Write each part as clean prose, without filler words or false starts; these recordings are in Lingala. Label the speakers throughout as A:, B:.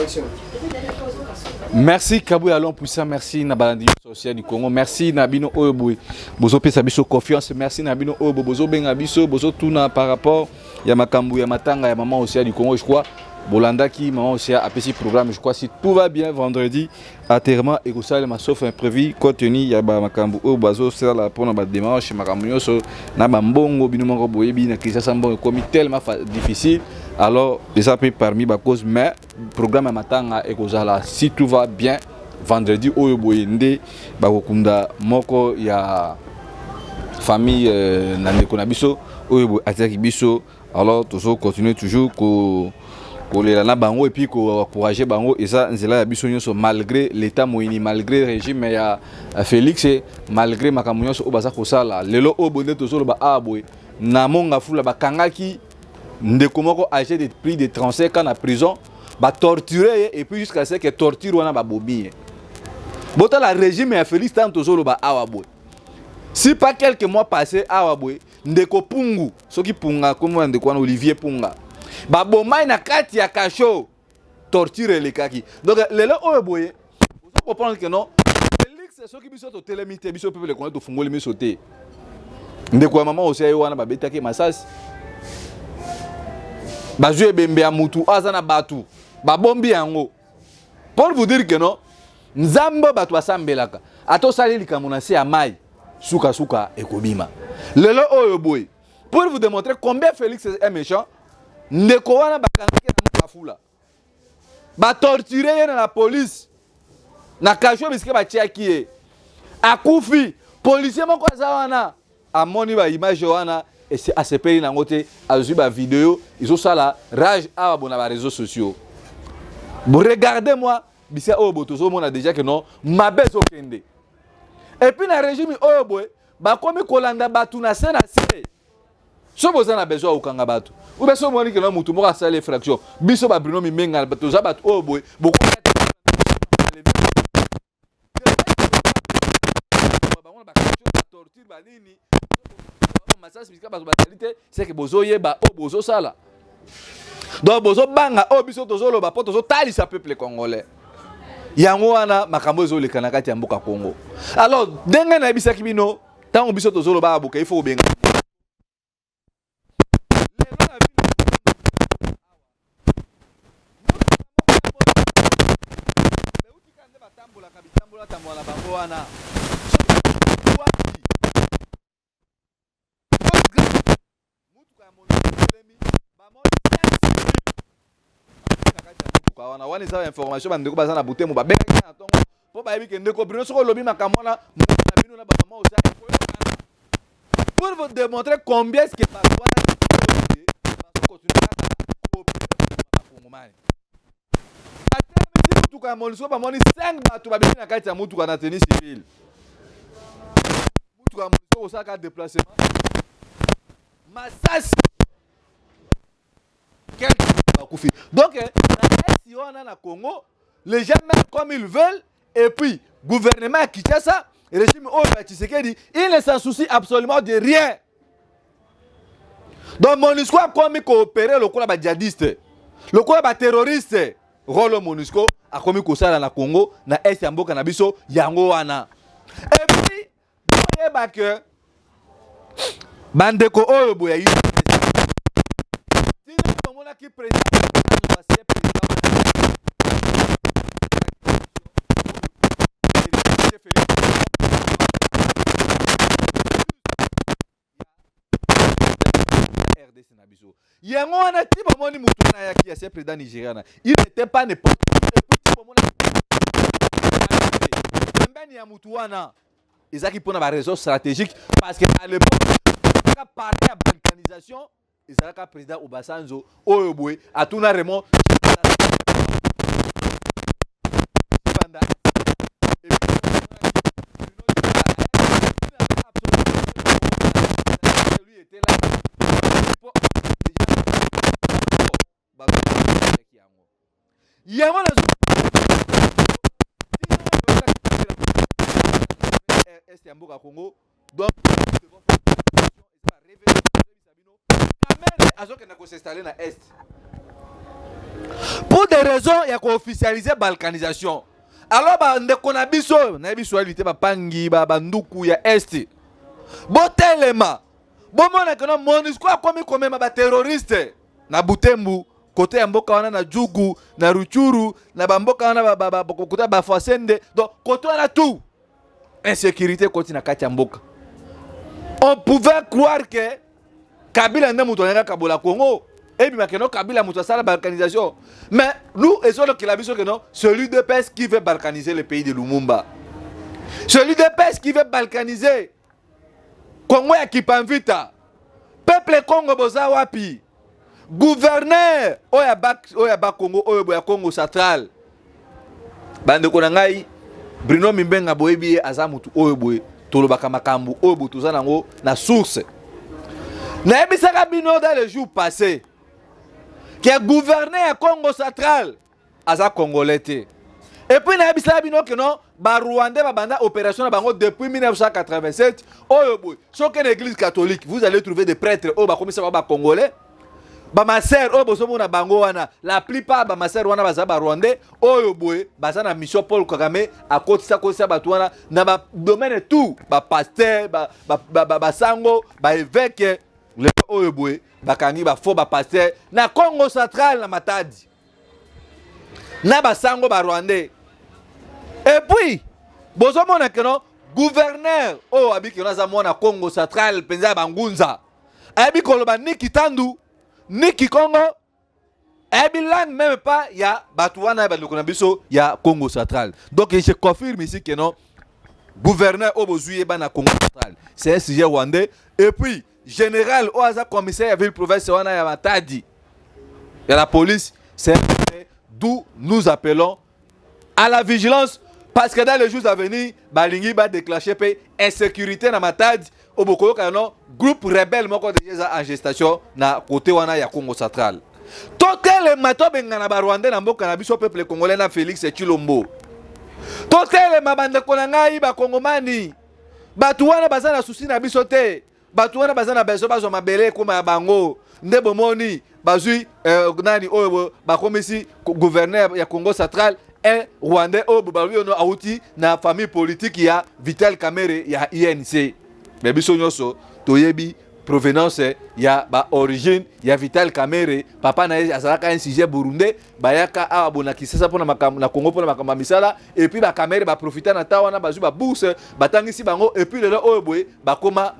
A: Réaction.
B: Merci Kabouya Alon Puissant, merci na balandi social du Congo, merci na bino oyo boye bozo pesa biso confiance, merci na bino oyo bozo benga biso, bozo tuna par rapport ya makambo ya matanga ya maman Océan du Congo, je crois bolandaki maman Océan apesi programme, je crois si tout va bien vendredi enterrement ekosalema sauf imprévu compte tenu ya ba makambo oyo bazosala mpona ba démarche makambo nyonso na bambongo bino moko boyebi na Kinshasa mbongo ekomi tellement difficile, alors eza mpe parmi ba cause, mais programme ya matanga ekozala si tout va bien vendredi oyo boye nde bakokunda moko ya famille na ndeko na biso oyo boye atiaki biso. Alors tozo continuer toujours ko kolela na bango et puis ko encourager bango, eza nzela ya biso nyonso malgré l'état moyini, malgré régime ya Félix, malgré makambo nyonso oyo baza kosala lelo oyo boye nde tozoloba awa boye na Mongafula bakangaki ndeko moko âgé de plus de 35 ans na prison, batorture ye et puis jusqu'à ce que torture wana babomi ye. Botala régime ya Félix ntango tozoloba awa boye, si pas quelques mois passés awa boye ndeko Pungu, soki Punga kombo ya ndeko wana Olivier Punga, babomai na kati ya cachot, torture elekaki. Donc lelo oyo boye ozo comprendre que non, Félix soki biso totelemi te, biso peuple congolais tofungoli miso te, ndeko ya mama osia ye wana babetaki masasi, bazwi ebembe ya mutu aza na bato babombi yango, pour vous dire que non, nzambe bato basambelaka ata osali likambo na se ya mai, sukasuka ekobima. Lelo oyo boye, pour vous démontrer combien Félix est méchant, ndeko wana bakangaki na Mongafula, batorture ye na la police na cachot bisika batiaki ye, akufi. Policier moko aza wana amoni baimage wana, asepeli nango te, azwi bavideo ezosala rage awa bo na baréseaux sociaux. Regardez moi bisika oyo boye tozomona déjà que non, mabe ezokende. Et puis na régime oyo boye bakomi kolanda bato na se na se. So boza na besoin ya kokanga bato ube so omoni kena motu moko asali infraction, biso ba Bruno Mimenga toza bato oyo boye bango na batorture banini masasi bisika bato bazali te, seke bozoyeba oyo bozosala. Donc bozobanga oyo biso tozoloba mpo tozotalisa peuple congolais. Yango wana makambo ezoleka na kati ya mboka Congo. Alors ndenge nayebisaki bino ntango biso tozoloba aboka, il faut kobenga lelo na bino beutika nde batambolaka bitambola tambola na bango wana wapi mutuka ya monoko etelemi, bamoni na kati ya mutuka wana. Wana eza information bandeko baza na Butembo babengaki na ntongo mpo bayebi ke ndeko Bruno soki olobi makambo wana moto na bino na bamama oza ekoyokana, pour vous démontrer combien est-ce que bato wana bazokontinue kaka koopere bakongomani. Batelemisi mutuka ya MONUSCO, bamoni 5 bato babimi na kati ya mutuka na tenue civile. Mutuka ya MONUSCO kosalaka déplacement, masasi bakufi. Donc na esi wana na Congo, les gens meurent comme ils veulent. Et puis gouvernement ya Kinshasa, régime oyo ya Tshisekedi, il ne s'en soucie absolument de rien. Donc MONUSCO akomi coopérer lokola badjihadiste, lokola baterroriste. Rôle MONUSCO akomi kosala na Congo, na est ya mboka na biso, yango wana. Et puis boyeba ke bandeko oyo boya tina tomonaki président président Félix RDC na biso, yango wana ti bomoni mutu wana ayaki ya se président nigérien na, il n'était pas n'importe qui. Et puis ti bomona pembeni ya mutu wana ezalaki mpona ba raison stratégique, parce que à l'époque kaka parti ya balkanisation ezalaka président Obasanjo oyo boye atuna Raymond Banda. Et puis, lui était là po déjà yango yango est ya mboka Congo. Donc Kamerhe azokenda kos'installer na est pour des raisons ya koofficialiser balkanisation. Alors bandeko na biso, nayebi swahili te, bapangi banduku ya Est, botelema, bomona que non, MONUSCO akomi komema baterroriste na Butembu, côté ya mboka wana, na Djugu, na Rutshuru, na bamboka wana, côté ya Bafwasende. Donc côté wana tout insécurité ekoti na kati ya mboka. On pouvait croire que Kabila nde moto alingaka kabola Congo, ebima que non, Kabila moto asala balkanisation. Mais nous, ezolokela biso que non, c'est l'UDPS qui veut balkaniser le pays de Lumumba, c'est l'UDPS qui veut balkaniser Congo ya Kimpa Vita. Peuple Congo, boza wapi? Gouverneur oyo ya Bakongo, oyo boya Congo Central, bandeko na ngai, Bruno Mimbenga, boyebi ye, aza motu oyo boye tolobaka makambo oyo boye toza nango na source. Nayebisaka bino dans le jour passé que gouverneur ya Congo Central aza Congolais te. Et puis nayebisaka bino que non, Barwandais babanda opération na bango depuis 1987. Oyo boye, soki na Église catholique, vous allez trouver des prêtres oyo bakomisa bango Bacongolais. Bamasere oyo bozomona bango wana, la plupart bamasere wana baza Barwandais oyo boye baza na mission. Paul Kagame akotisa kotisa bato wana na badomaine tout, bapasteur, basango, baévêque. Lelo oyo boye bakangi bafaux bapasteur na Congo Central, na Matadi, na basango Barwandais. Et puis bozomona que non, gouverneur oyo abiki no aza mwana Congo Central mpenza ya Bangunza, ayebi koloba ni Kitandu ni Kikongo, ayebi langue même pas ya bato wana ya bandeko na biso ya Congo Central. Donc je confirme ici que non, gouverneur oyo bozwi ye bana Congo Central, c'est un sujet rwandais. Et puis général oyo aza commissaire ya ville province wana ya Matadi ya la police, c'est un, d'où nous appelons à la vigilance, parce que dans les jours à venir, balingi badéclencher mpe insécurité na Matadi. Oyo bokoyoka no groupe rebelle moko déjà eza en gestation na côté wana ya Congo Central. Totelema, tobengana Barwandais na mboka na biso. Peuple congolais na Félix Tshilombo, totelema. Bandeko na ngai Bakongomani, bato wana baza na souci na biso te. Bato wana baza na besoin bazwa mabele ekóma ya bango. Nde bomoni bazwi nani oyo bakomisi gouverneur ya Congo Central, un Rwandais oyo balobi ono awuti na famille politique ya Vital Kamerhe ya UNC. Mais biso nyonso toyebi provenance ya baorigine ya Vital Kamerhe. Papa na ye azalaka un sujet burundais, bayaka awa bona Kisasa mpona makambo na Congo, mpona makambo ya misala. Et puis Bakamerhe baprofita na ta wana, bazwi babourse, batangisi bango. Et puis lelo oyo boye bakóma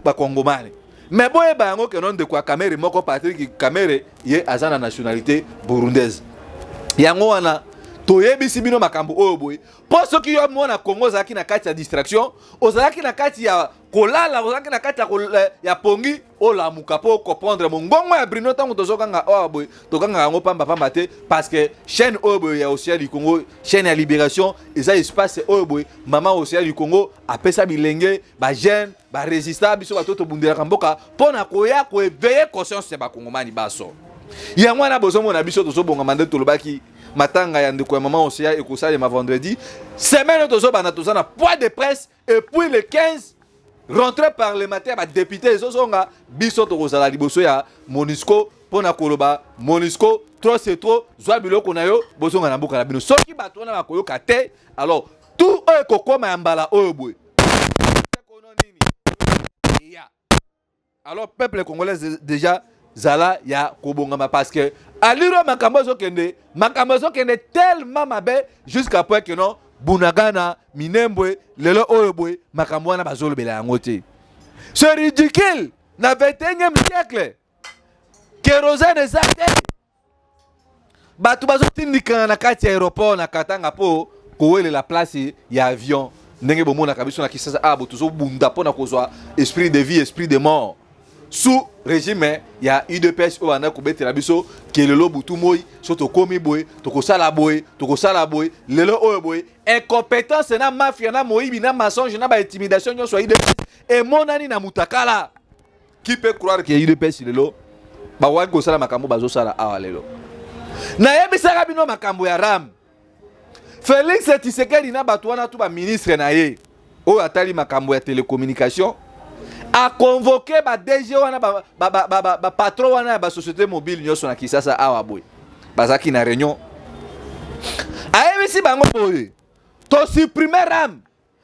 B: Bakongomani. Mais boyeba yango que non, ndeko ya Kamerhe moko, Patrick Kamerhe, ye aza na nationalité burundaise. Yango wana toyebisi bino makambo oyo boye, mpo soki yo mwana Congo ozalaki na kati ya distraction, ozalaki na kati ya kolala, ozalaki na kati ya pongi, olamuka mpo comprendre mongongo ya Bruno. Ntango tozokanga oyo boye, tokangaka yango pambapamba te, parce que chaîne oyo boye ya Océan du Congo, chaîne ya libération, eza espace oyo boye mama Océan du Congo apesa bilenge, bajeune, barésistant, biso bato tobundelaka mboka, mpo na koya koéveiller conscience ya Bakongomani baso. Yango wana bozomona biso tozobongama. Nde tolobaki, matanga ya ndeko ya mama Océan ekosalema vendredi. Semaine oyo tozobanda, toza na point de presse. Et puis le 15, rentrée parlementaire, badéputé ezozonga, biso tokozala liboso ya MONUSCO mpo na koloba: "MONUSCO, trop c'est trop, zwa biloko na yo, bozonga na mboka na bino." Soki bato wana bakoyoka te, alors tout oyo ekokóma ya mbala oyo boye kono nini ya. Alors peuple congolais, déjà zala ya kobongama, parce que aliro makambo ezokende, makambo ezokende tellement mabe jusqu'à point que non, Bunagana, Minembwe, lelo oyo boye makambo wana bazolobela yango te. C'est ridicule, na 21e siècle, kérosène eza te, bato bazotindikana na kati ya aéroport na Katanga mpo kowelela place ya avion. Ndenge bomonaka biso na Kisasa awa bo tozobunda mpo na kozwa esprit de vie, esprit de mort sous régime ya UDPS oyo banda kobetela biso kelelo butu moi. So tokómi boye, tokosala boye, tokosala boye. Lelo oyo boye, incompétence na mafia na moyibi na mensonge na baintimidation nyonso ya UDPS emonani na mutakala. Qui peut croire que UDPS lelo bakoki kosala makambo bazosala awa lelo? Nayebisaka bino makambo ya RAM. Félix Tshisekedi na bato wana tu, baministre na ye oyo atali makambo ya télécommunication, aconvoquer ba DG wana, bapatron wana ya basociété mobile nyonso na Kisasa awa boye. Bazalaki na réunion. Ayebisi bango boye, tosupprime RAM,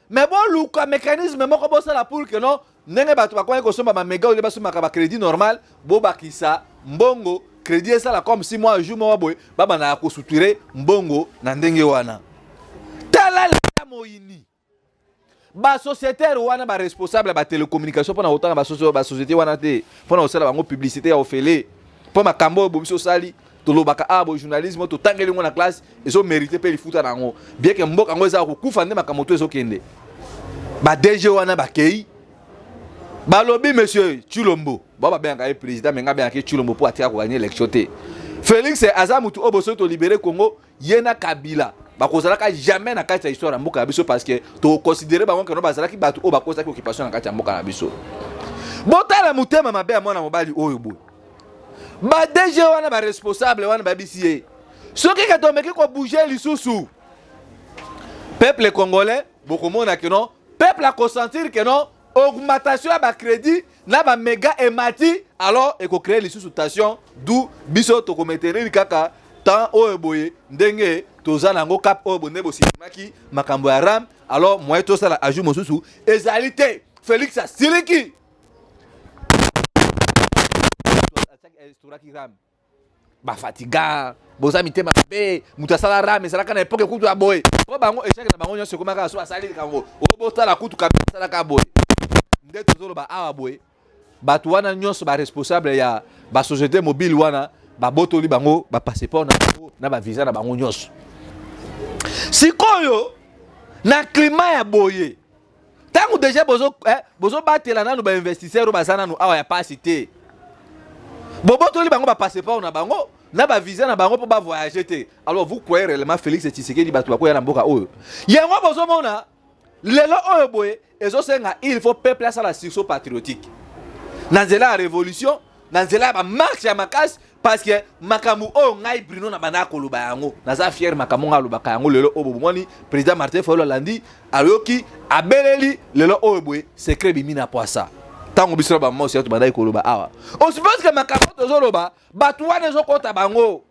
B: mais boluka mécanisme moko bosala pour que non, ndenge bato bakomaki kosomba bamega oyo basombaka bacrédit normal, bobakisa mbongo crédit, esala comme si mwa jour moko boye babandaka kosuture mbongo na ndenge wana. Tala leta moyini, basociétaire wana, baresponsable ya batélécommunication, mpona kotanga basociété wana te, mpona kosala bango publicité ya ofele, mpo makambo oyo bobiso osali, tolobaka awa bo journalisme totangeli ngo na classe, ezomérite mpe lifuta na yango, bien que mboka yango eza kokufa nde makambo to ezokende. Ba DG wana bakei, balobi monsieur Tshilombo, bao babengaka ye président, mais nga abengaka ye Tshilombo mpo atika kogagner élection te. Félix aza mutu oyo bosoki tolibérer Congo, ye na Kabila bakozalaka jamais na kati ya histoire ya mboka na biso, parce que tokonsidérer bango que non, bazalaki bato oyo bakosaki occupation na kati ya mboka na biso. Botala motema mabe ya mwana mobali oyo boye. Ba DG wana, baresponsable wana, bayebisi ye: soki ke tomeki kobouger lisusu, peuple congolais bokomona que non, peuple akosentir que non, augmentation ya bacrédit na baméga emati, alors ekocréer lisusu tension. Du biso tokomaintenir kaka temps oyo boye, ndenge toza nango cap oyo boye nde bosilimaki makambo ya RAM, alors moyen tosala ajout mosusu ezali te. Félix asiliki, instauraki RAM, bafatiga, boza mitema mabe. Moto asala RAM ezalaka na époque kutu ya boye, mpo bango échec na bango nyonso ekomaka so basali likambo oyo, botala kutu Kabila asalaka boye. Nde tozoloba awa boye, bato wana nyonso, baresponsable ya basociété mobile wana, babotoli bango bapasseport na bango na bavisa na bango nyonso. Sikoyo na climat ya boye, ntango déjà bozobatela nanu bainvestisseur oyo baza nanu awa ya pasi te, bobotoli bango bapasseport na bango na bavisa na bango mpo bavoyage te, alors vous croyez réellement Félix Tshisekedi, bato bakoya na mboka oyo? Yango bozomona lelo oyo boye ezosenga, il faut peuple asala sursaut patriotique na nzela ya révolution, na nzela ya bamarche ya makasi, parce que makambo oyo ngai Bruno na banda koloba yango, naza fier. Makambo ngai alobaka yango, lelo oyo bomoni président Martin Fayulu alandi, ayoki, abeleli. Lelo oyo boye secret bimi na poasa. Ntango biso na bamosi ya tobandaki koloba awa, on suppose que makambo tozoloba, bato wana ezokɔta bango.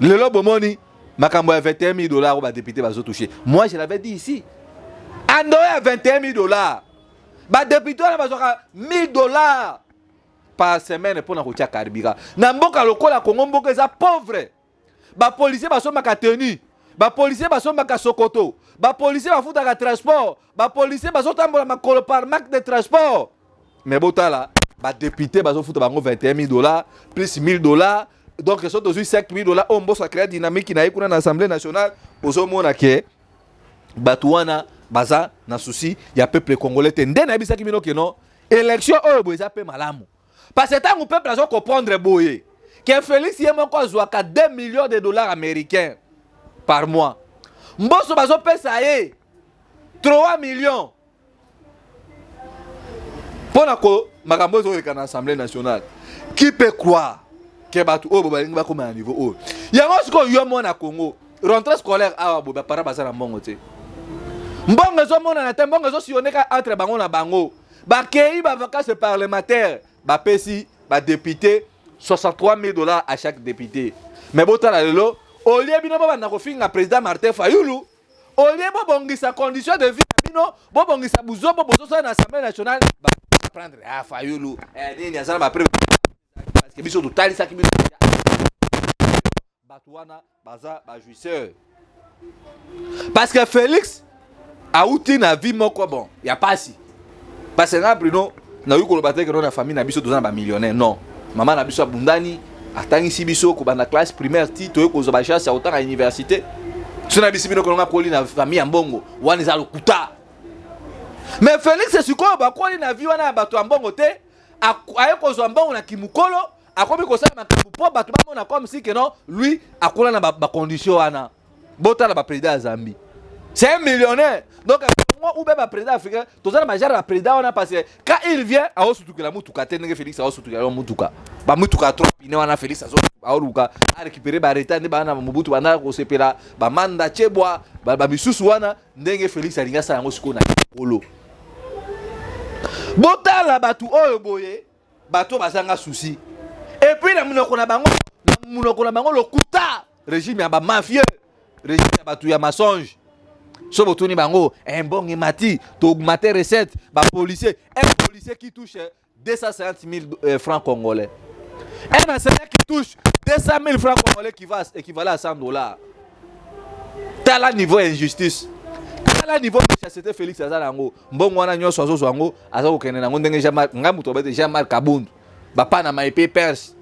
B: Lelo bomoni makambo ya 21 000 dollars oyo badéputé bazotouche. Moi, je l'avais dit ici, ando ya 21 000 dollars, badéputé wana bazwaka 1000 dollars par semaine mpona kotia carburant na mboka lokola Kongo. Mboka eza pauvre, bapolisier basombaka tenue, bapolisier basombaka sokoto, bapolisier bafutaka transport, bapolisier bazotambola makolo par manque de transport. Mais botala badéputé, bazofuta bango 21 000 dollars plus 1000 dollars, donc so tozwi 5 000 dollars oyo Mboso acréa dynamique na ye kuna na Assemblée nationale. Ozomona que bato wana baza na souci ya peuple congolais te. Nde nayebisaki bino que non, élection oyo boye eza mpe malamu, parce que ntango peuple azo comprendre boye que Félix ye moko azwaka 2 millions de dollars américains par mois, Mboso bazopesa ye 3 millions mpo na ko makambo ezoleka na Assemblée nationale, qui peut croire que bato oyo bo balingi bakóma na niveau oyo? Yango sikoyo yo mwana Congo, rentrée scolaire awa boye, baparent baza na mbongo te, mbongo ezomonana te, mbongo ezosillonner entre bango na bango. Bakei bavacances parlementaire, bapesi badéputé 63 000 dollars à chaque député. Mais botala lelo, au lieu bino bobanda kofinga président Martin Fayulu, au lieu bobongisa condition de vie na bino, bobongisa buzobo bozosala na Assemblée nationale, prendre ah Fayulu nini aza na bapreuve, parce que biso totalisaki bino bato wana baza bajouisseur, parce que Félix auti na vie moko bon ya pasi. Parce que nga Bruno nayoki koloba te que non, na famille na biso toza na bamillionnaire. Non, mama na biso abundani, atangisi biso kobanda classe primaire ti toyei kozwa bachance ya kotanga université. So na bisi bino kolonga koli na famille ya mbongo wana, eza lokuta. Mais Félix sikoyo bakoli na vie wana ya bato ya mbongo te, aye kozwa mbongo na kimukolo, akomi kosala makambo mpo bato bamona comme si que non, lui akola na bacondition wana. Botala baprésident ya Zambie, c'est un millionnaire. Donc Congo ou bien baprésident africain, toza na bajare baprésident wana, parce que quand il vient, aosutukela mutuka te ndenge Félix aosutukela mutuka, bamutuka trois pneus wana. Félix aoluka arécupérer bareta nde bana Mobutu banda kosepela, bamanda chebwa, bamisusu wana, ndenge Félix alingi asala yango sikoyo na kolo. Botala bato oyo boye, bato bazanga souci, et puis na monoko na bango, na monoko na bango lokuta, régime ya bamafieux. Régime ya bato ya mensonge. So botuni bango, un bon emati, to augmenter recette, ba policier, un policier qui touche 250 000 francs congolais. Un enseignant qui touche 200 000 francs congolais qui va équivalent à 100 $. Tala niveau injustice. Tala niveau de chasteté. Félix aza nango. Mbongo wana nyonso azozwa yango, aza kokende nango ndenge Jean-Marc, ngai moto obete Jean-Marc Kabund. Bapanama Papers.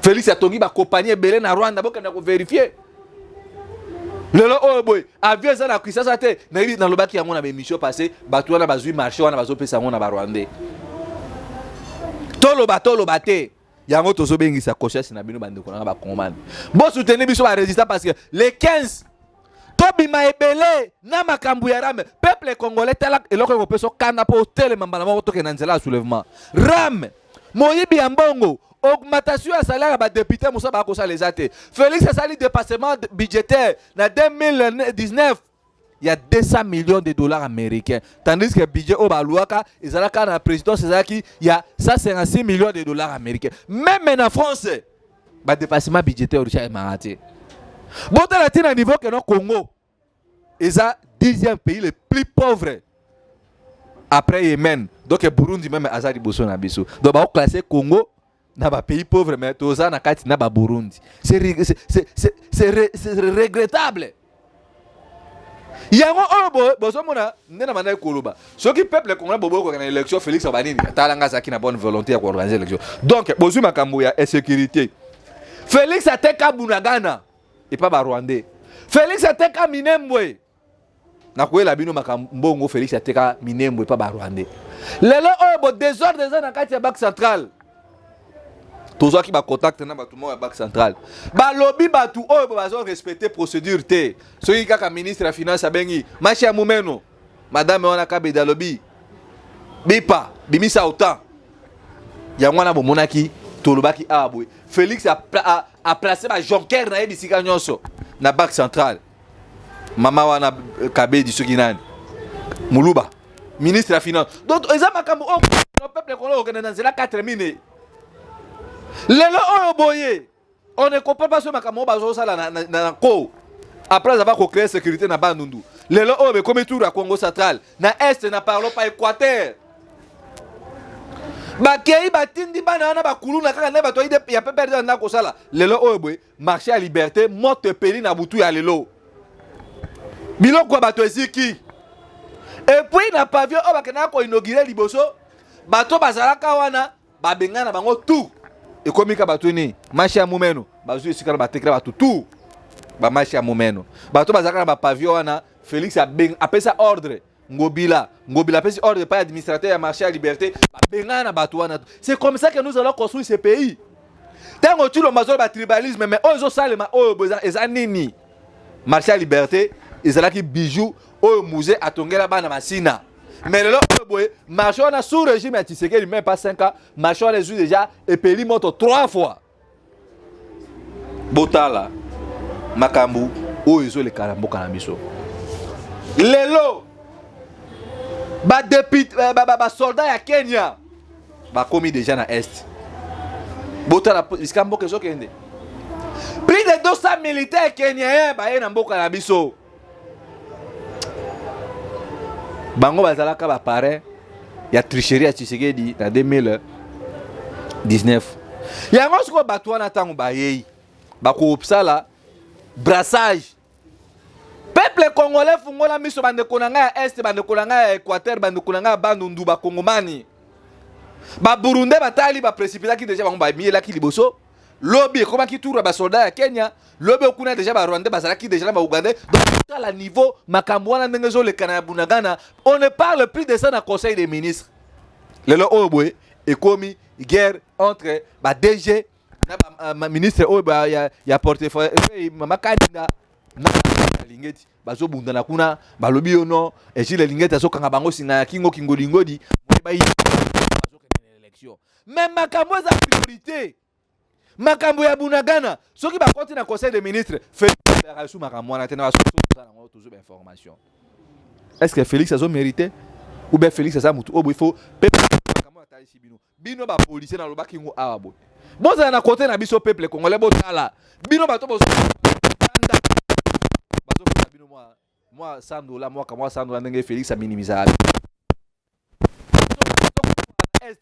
B: Félix atongi bakompagnie ebele na Rwanda, bokende kovérifier. Lelo oyo boye avion eza na Kinshasa te. Nayebi, nalobaki yango na baémission passé, bato wana bazwi marché wana, bazopesa yango na Barwandais. Toloba, toloba te. Yango tozobengisa conscience na bino, bandeko nanga Bakongomani, bosoutenir biso barésistant, parce que les 15 tobima ebele na makambo ya RAM. Peuple congolais, tala eloko ekopesa okanda mpo otelema mbala moko, tokende na nzela ya soulèvement. RAM, moyibi ya mbongo, augmentation ya salaire ya badéputé, mosusu bakosala eza te. Félix asali dépassement budgétaire na 2019 ya 200 millions de dollars américains, tandis que budget oyo balwaka ezalaka na présidence ezalaki ya 156 millions de dollars américains. Même na France badépassement budgétaire oyo emaka te. Botala ntina niveau que no Congo eza 10e pays le plus pauvre après Yémen. Donc Burundi même aza liboso na biso. Donc baoclasse Congo na bapays pauvre, mais toza na kati na Baburundi. C'est regrettable. Yango oyo bozomona nde na bandaki koloba, soki peuple congolais boboyi kokende na élection, Félix abanini atalanga azalaki na bonne volonté ya koorganiser élection. Donc bozwi makambo ya insécurité. Félix ateka Bunagana epa Barwandais. Félix ateka Minembwe. Nakoyela bino makambo mbongo Félix ateka Minembwe epa Barwandais. Lelo oyo bo désordre eza na kati ya Banque centrale. Tozwaki bacontact na bato moko ya Banque centrale, balobi bato oyo bazorespecte procédure te. Soki kaka ministre ya finance abengi Mashi ya Mumeno, madame wana Kabeda, alobi bipa bimisa autant. Yango wana bomonaki tolobaki awa boye, Félix aplace bajonker na ye bisika nyonso na Banque centrale. Mama wana Kabedi, soki nani, Moluba, ministre ya finance. Donc eza makambo oyo peuple congolais okende na nzela 4 mine. Lelo oyo boye on ne comprend pas so makambo oyo bazosala na ko après avoir kocréer sécurité na Bandundu. Lelo oyo bekomi tour ya Congo central na Est, na parlons pas Équateur. Bakei batindi bana wana bakuluna kaka nde bato ya PPRD na kosala. Lelo oyo boye marché ya Liberté, moto epeli na butu ya lelo, biloko ya bato eziki. Et puis na pavillon oyo bakendaka koinaugurer liboso, bato bazalaka wana babengana bango tout. Ekomi ka bato nini, Mashi ya Mumeno, bazwi esika na batekela bato tout bamashi ya Mumeno. Bato bazalaka na bapavillon wana, Félix apesa ordre, Ngobila, Ngobila apesi ordre epai administrateur ya marché ya Liberté, babengana na bato wana. C'est comme ça que nous allons construire ce pays. Ntango Tshilombo azoloba tribalisme, mais oyo ezosalema oyo eza nini? Marché ya Liberté ezalaki bijou oyo musée atongela bana Masina, mais lelo oyo boye marché wana, sous régime ya Tshisekedi, même pas 5 ans, marché wana ezwi déjà epeli moto 3 fois. Botala makambo oyo ezoleka na mboka na biso lelo. Badéputé, basoldat ya Kenya bakomi déjà na Est. Botala esika mboka ezokende. Plus de 200 militaires kenyans baye na mboka na biso. Bango bazalaka baparrain ya tricherie ya Tshisekedi na 2019. Yango sikoyo bato wana ntango bayei bakosala brassage. Peuple congolais, fungola miso. Bandeko na ngai ya Est, bandeko na ngai ya Équateur, bandeko na ngai ya Bandundu, Bakongomani, Baburundais batali baprécipitaki déjà bango, bamiyelaki liboso. Lobi ekomaki tour ya basoldat ya Kenya, lobi okuna déjà Barwandais bazalaki déjà na Baugandais. Donc tala niveau makambo wana ndenge ezoleka na ya Bunagana. On ne parle plus de ça na conseil des ministres. Lelo oyo boye ekomi guerre entre ba DG na baministre oyo ya portefeuille, mama Kaninda na Alingeti, bazobundana kuna. Balobi yo no Jules Alingeti azokanga bango singa ya kingo kingolingodi bazokende na élection. Mais makambo eza priorité, makambo ya Bunagana, soki bakoti na conseil des ministres, Félix su makambo wana te. Na yango toujours bainformation. Est ce que Félix azomérite ou bien Félix aza motu oyo boye? Il faut makambo atalisi bino, bino bapolicier, nalobaki ngo awa boye, bozala na kote na biso peuple congolais. Botala bino bato bozanda. mwa mwa 100 $, mwa kamwa 100 $, ndenge Félix aminimisaka est.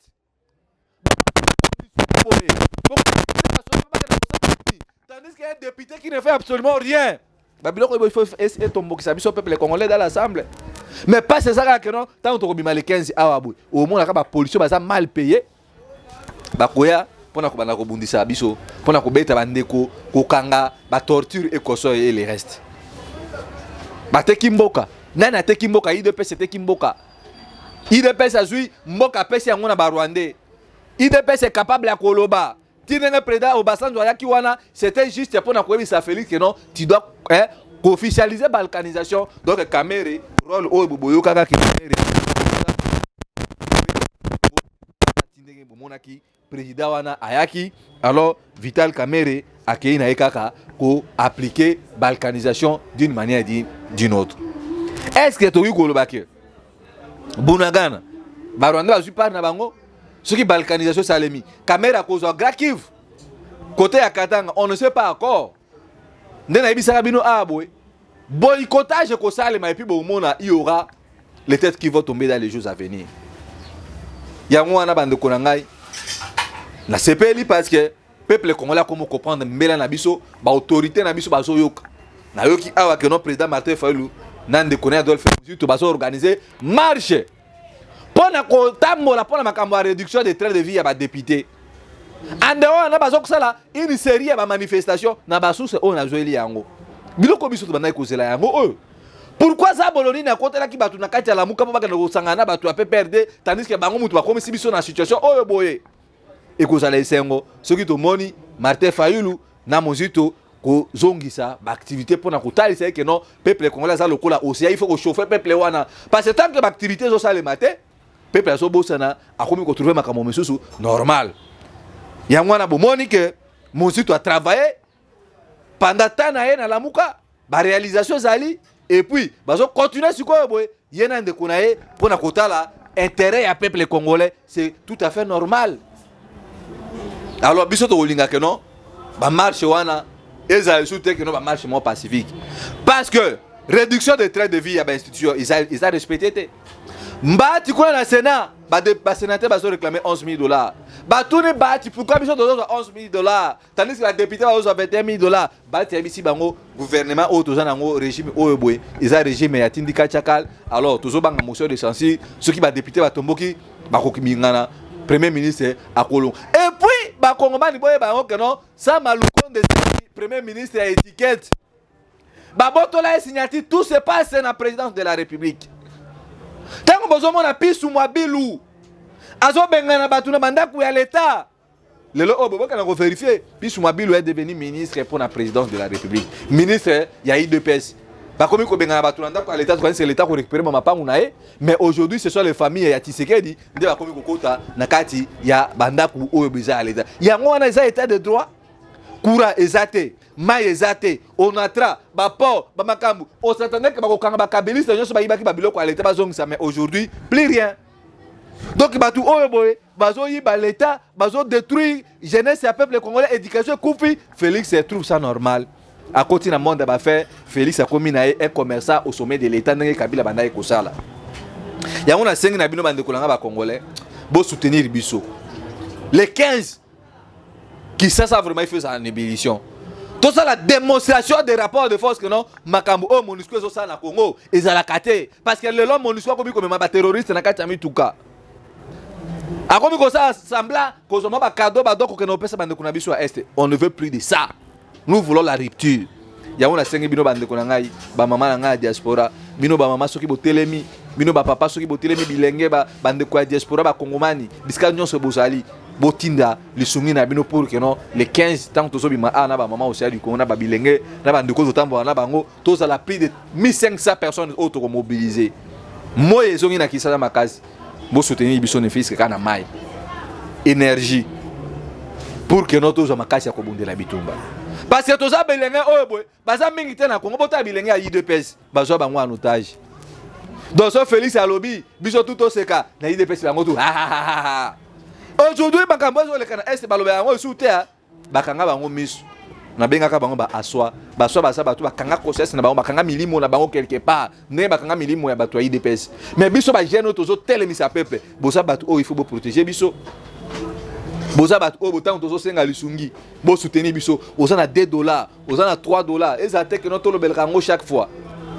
B: Tandis qu'il y a un député qui ne fait absolument rien. Babiloko il faut etombokisa biso peuple congolais dans l'ensemble. Mais pas c'est ça kaka non. Ntango tokobima le 15 awa boye, omonaka bapolicier baza mal payé, bakoya mpona kobanda kobundisa biso, mpona kobeta bandeko, kokanga, batorture, ekoso et le reste. Bateki mboka. Nani ateki mboka? UDPS eteki mboka. UDPS azwi mboka, apesi yango na Barwandais. UDPS est capable ya koloba ti ndenge président Obasanjo ayaki wana, c'était juste mpona koyebisa Félix que non, tu dois, hein, koofficialiser balkanisation. Donc Kamerhe, rôle oyo boyokaka, Kamerhe, ndenge bomonaki président wana ayaki, alors Vital Kamerhe akei na ye kaka koappliquer balkanisation d'une manière d'une autre. Est ce que tokoki koloba ke Bunagana, Barwanda bazwi part na bango? Soki balkanisation esalemi, Kamerhe akozwa Grand Kivu, côté ya Katanga, on ne sait pas encore. Nde nayebisaka bino awa boye, boycottage ekosalema et puis bomona, il y aura les têtes qui vont tomber dans les jours à venir. Yango wana, bandeko na ngai, nasepeli parce que peuple congolais akomi comprendre mbela na biso, baautorité na biso bazoyoka. Nayoki awa ke non, président Martin Fayulu na ndeko na Adolphe Muzito bazoorganiser marche mpo na kotambola mpo na makambo ya réduction des trains de vie ya badéputé. Ande wana bazokosala une série ya bamanifestation na basource oyo nazweli yango. Biloko biso tobandaki kozela yango oyo. Pourquoi zabolo nini akotelaki bato na kati ya Lamuka mpo bakende kosangana na bato ya PPRD, tandis que bango mutu bakomisi biso na situation oyo boye? Ekozala esengo soki tomoni Martin Fayulu na Mozito kozongisa baactivité mpona kotalisa ye ke non, peuple congolais aza lokola océan, il faut kochauffer peuple wana, parce que tant que baactivité ezosalema te, peuple azobosana, akomi kotrouver makambo mosusu normal. Yango wana bomoni ke Mozito atravaille pendant temps na ye na Lamuka, baréalisation ezali, et puis bazocontinue sikoyo boye, ye na ndeko na ye, mpona kotala intérêt ya peuple congolais. C'est tout à fait normal. Alors biso tokolinga ke non, bamarche wana ezala lisusu te, ke non, bamarche moko pacifique, parce que réduction de train de vie ya bainstitution eza respecté te. Mbati kuna na Sénat, basénateur bazoréclame 11 000 $. Batuni Bati: pourquoi biso tozozwa 11 000 $ tandis que badéputé bazozwa 21 000 $? Bati yebisi bango: gouvernement oyo toza nango, régime oyo boye, eza régime ya tindika tiakal. Alors tozobanga motion de censure. Soki badéputé batomboki, bakokimingana, premier ministre akolonga. Et puis Bakongomani, boyeba yango ke non, Sama Lukonde, premier ministre ya étiquette, babotola ye signature. Tout se passe na présidence de la République. Ntango bozomona Pisu Mwabilu azobengana bato na bandako ya l'État lelo oyo, bobokana kovérifier, Pisu Mwabilu est devenu ministre mpo na présidence de la République, ministre ya UDPS. Bakomi kobengana bato na ndako ya l'État, tokanisi l'État korécupérer bamapangu na ye, mais aujourd'hui ce sont les familles ya Tshisekedi nde bakomi kokota na kati ya bandako oyo eza ya l'État. Yango wana eza état de droit? Courant eza te, mai eza te, Onatra, baport, bamakambo. Osatandeke bakokanga bakabiliste nyonso bayibaki babiloko ya l'État, bazongisa, mais aujourd'hui plus rien. Donc bato oyo boye bazoyiba l'État, bazodétruire jeunesse ya peuple congolais, éducation ekufi. Félix trouve ça normal, akoti na monde ya baaffaire. Félix akomi na ye un commerçant au sommet de l'État, ndenge Kabila bandaki kosala yango. Nasengi na bino, bandeko na nga bacongolais, bosoutenir biso le 15. Kinshasa vraiment il faut ezala en ébullition. Tosala démonstration de rapport de force que non, makambo oyo MONUSCO ezosala na Congo ezalaka te, parce que lelo MONUSCO akomi komema baterroriste na kati ya mituka, akomi kosala semblant kozwa mwa bacadeau, bado kokende kopesa bandeko na biso ya Est. On ne veut plus de ça, nous voulons la rupture. Yango nasengi bino, bandeko na ngai, bamama na ngai ya diaspora, bino bamama soki botelemi, bino bapapa soki botelemi, bilenge, bandeko ya diaspora, bakongomani bisika nyonso bozali, botinda lisungi na bino pour que non, le 15, ntango tozobima awa na bamama Océan du Congo, na babilenge, na bandeko totambola na bango, tozala plus de 1500 personnes oyo tokomobiliser. Moi ezongi na Kinshasa makasi. Bosoutenir biso ne fût-ce que kaka na mai, énergie, pour que no tozwa makasi ya kobundela bitumba, parce que toza bilenge oyo boye baza mingi te na Congo. Botala bilenge ya UDPS, bazwa bango en otage. Donc so Félix alobi, biso tu toseka na UDPS, bango tu. Aujourd'hui makambo ezoleka na Est, baloba yango esu te, bakanga bango miso. Nabengaka bango ba aswa. Baswa baza bato bakanga conscience na bango, bakanga milimo na bango quelque part, ndenge bakanga milimo ya bato ya UDPS. Mais biso ba jeune oyo tozotelemisa peuple, boza bato oyo il faut boprotéger biso. Boza bato oyo botango tozosenga lisungi, bosoutenir biso. Oza na 2 dollars, oza na 3 dollars, ezala te keno tolobelaka yango chaque fois.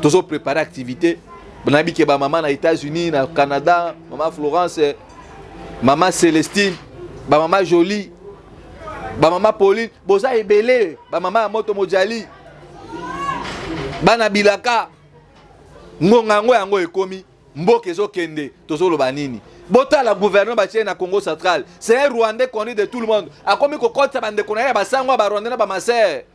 B: Tozopréparer activité. Nayebi ke bamama na États-Unis, na Canada, mama Florence, mama Célestine, bamama Jolie, bamama Pauline, boza ebele, bamama ya moto mojali, bana bilaka. Ngonga yango yango ekomi, mboka ezokende, tozoloba nini? Botala gouverneur batie na Congo Central, c'est un Rwandais connu de tout le monde. Akomi kokotisa bandeko na ye ya basango ya Barwandais na bamasere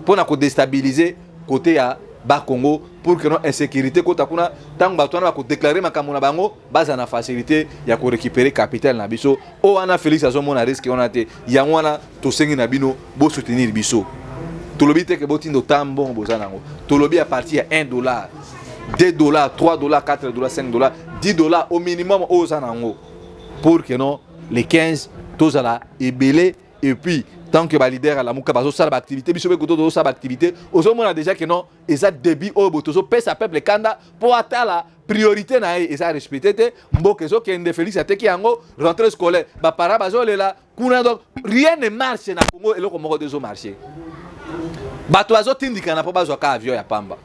B: mpo na kodéstabiliser côté ya Bakongo, pour que non insécurité kota kuna. Ntango bato wana bakodéclarer makambo na bango, baza na facilité ya korécupérer capital na biso. Oyo wana Félix azomona risque wana te. Yango wana tosengi na bino bosoutenir biso. Tolobi te ke botinda ota mbongo boza nango. Tolobi à partir ya 1 dollar, 2 dollars, 3 dollars, 4 dollars, 5 dollars, 10 dollars au minimum oyo oza nango, pour que non les 15 tozala ebele. Et puis tant que baleader Alamuka bazosala baactivité, biso mpe koto tozosala baactivité. Ozomona déjà ke non, eza début oyo boye tozopesa peuple kanda mpo atala priorité na ye eza respecté te. Mboka ezokende, Félix ateki yango. Rentrée scolaire, baparents bazolela kuna. Donc rien ne marche na Congo, eloko moko te ezomarche. Bato bazotindikana mpo bazwaka avion ya pamba.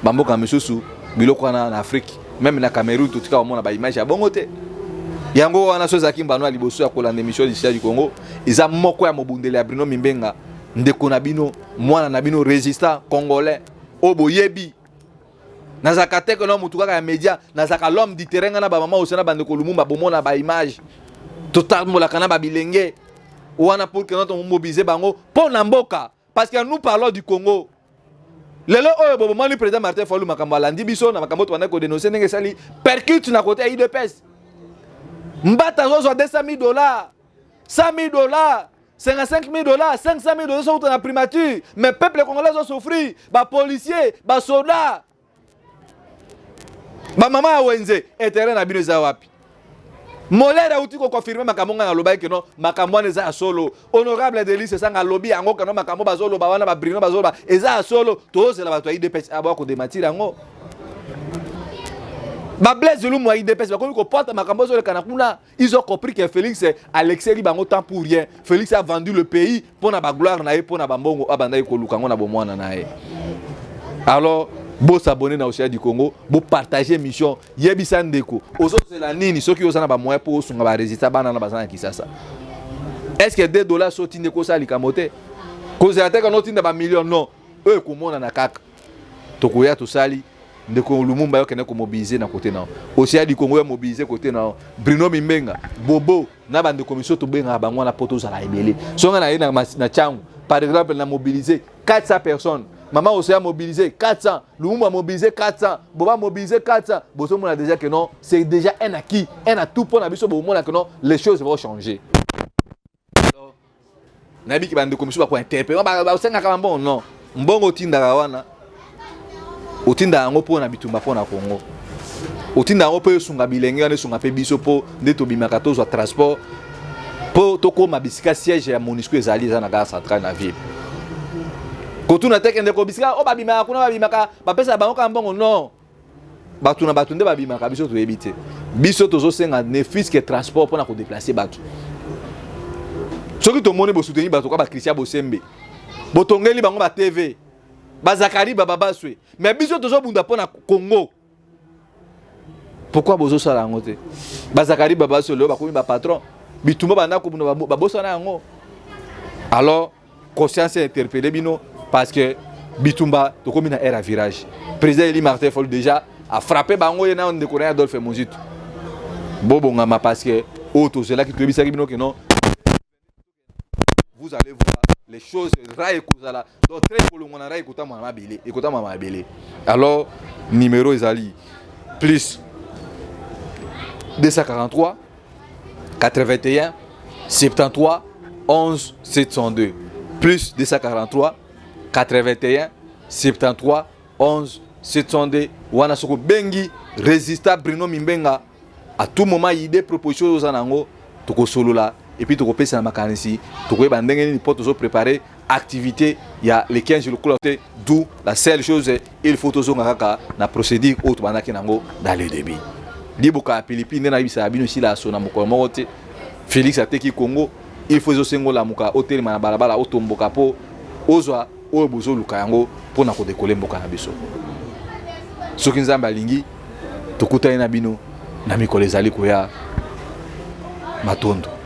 B: Bamboka misusu biloko wana na Afrique, même na Cameroun, totika komona baimage ya bongo te. Yango wana so ezalaki mbano ya liboso ya kolanda émission du du Congo, eza moko ya mobundeli ya Bruno Mimbenga, ndeko na bino, mwana na bino, résistant congolais oyo boyebi. Nazalaka te kena motu kaka ya média, nazalaka l'homme du terrain. Nga na bamama osi na bandeko Lumumba, bomona baimage, totambolaka na babilenge wana pour que notre mobiliser bango mpo na mboka, parce que nous parlons du Congo. Lelo oyo bobomani président Martin Fayulu, makambo alandi biso na makambo tobandaki kodénoncer, ndenge esali percute na côté ya UDPS. Mbata azozwa 200 000 dollars, 100 000 dollars, 55 000 dollars, 500 000 dollars souta na primature, mais peuple congolais azosouffrir. Bapolicier, basoda, bamama ya wenze, intérêt na bino eza wapi? Molere auti koconfirmer makambo ngai nalobaki keno makambo wana eza ya solo. Honorable Delice Esanga alobi yango keno makambo bazoloba wana, babrino bazoloba eza ya solo. Tozela bato ya UDPS aboya kodémentir yango. Bablaise Lumu ya UDPS bakomi kopota makambo ezoleka na kuna. Ils ont compris que Félix alexeli bango temps pour rien. Félix a vendu le pays mpo na bagloire na ye, mpo na bambongo abandaki koluka yango na bomwana na ye. Alors bosabonner na Océan du Congo, bopartager mission. Yebisa ndeko, ozozela nini? Soki oza na bamoyen mpo osunga barésistant, bana na baza na Kisasa, est ce que 2 dollars so otindi ekosala likambo te? Kozela te kana otinda bamillion, non. Oyo ekomonana kaka tokoya tosali. Ndeko Lumumba, yo kende komobiliser na côté na Océan du Congo, ya mobiliser côté na Bruno Mimbenga, Bobo na bandeko miso tobengaka bango wana mpo tozala ebele. So ngai na ye na Tiango par exemple, na mobiliser 400 personnes, mama Océan mobilisé 400, Lumumba mobilisé 400, Boba mobilisé 400, bozomona déjà que non, c'est déjà un acquis, un atout mpo na biso. Bomona que non, les choses vont changer. Nayebi ke bandeko misusu bakointerpeller, basengaka bambongo. Non, mbongo otindaka wana, otinda yango mpo na bitumba mpo na Congo. Otinda yango mpo esunga bilenge wana, esunga mpe biso mpo nde tobimaka, tozwa transport mpo tokóma bisika siège ya MONUSCO ezali, eza na gare centrale na ville. Kotuna te kende ko bisika oyo babimaka kuna, babimaka, bapesaka bango kaka mbongo. Non, bato na bato nde babimaka, biso toyebi te. Biso tozosenga ne fût-ce que transport mpona kodéplacer bato. Soki tomoni bosoutenir bato kwa bachristien Bosembe, botongeli bango batv, bazakari bababaswe, mais biso tozobunda mpo na Congo, pourquoi bozosala yango te? Bazakari babaswe lelo bakomi bapatron. Bitumba banda kobunda, babosana yango. Alors conscience interpellé bino, parce que bitumba tokomi na ère à virage. Président élu Martin Fayulu déjà afrappé bango, ye na ndeko na ye Adolphe Muzito. Bobongama, parce que oyo tozelaki, toyebisaki bino ke non, vous allez voir les choses. Rail ekozala donc train ekolongwa na rail, ekotambola mabele, ekotambola mabele. Alors numéro ezali plus 243 81 73 11 702, plus 243 81 73 11 702. Wana soki obengi résistant Bruno Mimbenga, à tout moment, idée, proposition oyo oza nango, tokosolola et puis tokopesa na makanisi, tokoyeba ndenge nini mpo tozopréparer. Activité ya le 15 lokola te. D'où la seule chose, il faut tozonga kaka na procédure oyo tobandaki nango dans le début. Liboka ya pilipili nde nayebisaka bino, esila ya sona mokolo moko te. Félix ateki Congo. Il faut ezosenga olamuka, otelema na balabala, otomboka mpo ozwa oyo bozoluka yango mpona kodekole mboka na biso. Soki Nzambe alingi, tokutani na bino na mikolo ezali koya. Matondo.